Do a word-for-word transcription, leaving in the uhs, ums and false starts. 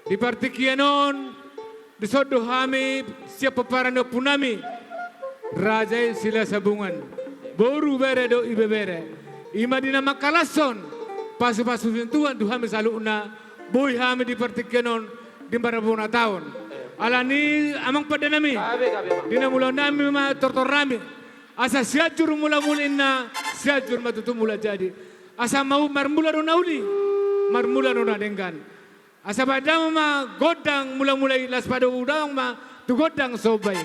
Di partingkian on, dison do hami sian pomparan ni ompunami, Raja i Silahisabungan, boru, bere dohot ibebere. I ma di na mangkalashon pasupasu ni Tuhan tu hami saluhutna, boi hami di partingkian on di marbona taon. Alani i amang pandenami, di na mulaonnami ma tortornami, asa Sianjur Mulamuli ninna, Sianjur ma tutu mula jadi. Asa ma-, marmula do na uli, marmula do na denggan. Asa bahen damang ma gondang mulamula i, laos padomu damang ma tu gondang somba i.